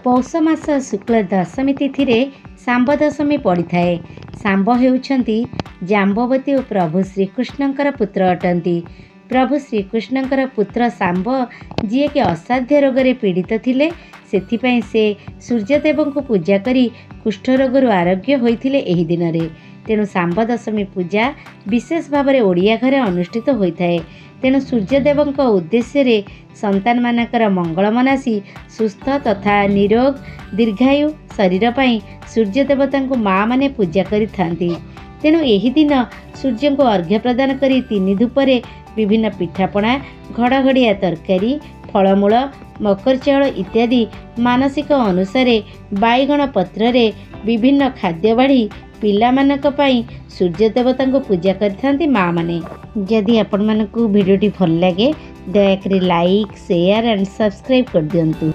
ପୌଷ ମାସ ଶୁକ୍ଳ ଦଶମୀ ତିଥିରେ ଶାମ୍ବ ଦଶମୀ ପଡ଼ିଥାଏ। ଶାମ୍ବ ହେଉଛନ୍ତି ଜାମ୍ବବତୀ ଓ ପ୍ରଭୁ ଶ୍ରୀକୃଷ୍ଣଙ୍କର ପୁତ୍ର ଅଟନ୍ତି। ପ୍ରଭୁ ଶ୍ରୀକୃଷ୍ଣଙ୍କର ପୁତ୍ର ଶାମ୍ବ, ଯିଏକି ଅସାଧ୍ୟ ରୋଗରେ ପୀଡ଼ିତ ଥିଲେ, ସେଥିପାଇଁ ସେ ସୂର୍ଯ୍ୟଦେବଙ୍କୁ ପୂଜା କରି କୁଷ୍ଠରୋଗରୁ ଆରୋଗ୍ୟ ହୋଇଥିଲେ ଏହି ଦିନରେ। ତେଣୁ ଶାମ୍ବ ଦଶମୀ ପୂଜା ବିଶେଷ ଭାବରେ ଓଡ଼ିଆ ଘରେ ଅନୁଷ୍ଠିତ ହୋଇଥାଏ। ତେଣୁ ସୂର୍ଯ୍ୟଦେବଙ୍କ ଉଦ୍ଦେଶ୍ୟରେ ସନ୍ତାନମାନଙ୍କର ମଙ୍ଗଳ ମନାସି ସୁସ୍ଥ ତଥା ନିରୋଗ ଦୀର୍ଘାୟୁ ଶରୀର ପାଇଁ ସୂର୍ଯ୍ୟ ଦେବତାଙ୍କୁ ମାଆମାନେ ପୂଜା କରିଥାନ୍ତି। ତେଣୁ ଏହି ଦିନ ସୂର୍ଯ୍ୟଙ୍କୁ ଅର୍ଘ୍ୟ ପ୍ରଦାନ କରି 3 ଧୂପରେ ବିଭିନ୍ନ ପିଠାପଣା, ଘଡ଼ଘଡ଼ିଆ ତରକାରୀ, ଫଳମୂଳ, ମକର ଚାଉଳ ଇତ୍ୟାଦି ମାନସିକ ଅନୁସାରେ ବାଇଗଣ ପତ୍ରରେ ବିଭିନ୍ନ ଖାଦ୍ୟ ବାଢ଼ି ପିଲାମାନଙ୍କ ପାଇଁ ସୂର୍ଯ୍ୟ ଦେବତାଙ୍କୁ ପୂଜା କରିଥାନ୍ତି ମାଆମାନେ। ଯଦି ଆପଣମାନଙ୍କୁ ଭିଡ଼ିଓଟି ଭଲ ଲାଗେ, ଦୟାକରି ଲାଇକ୍, ସେୟାର ଆଣ୍ଡ ସବସ୍କ୍ରାଇବ୍ କରିଦିଅନ୍ତୁ।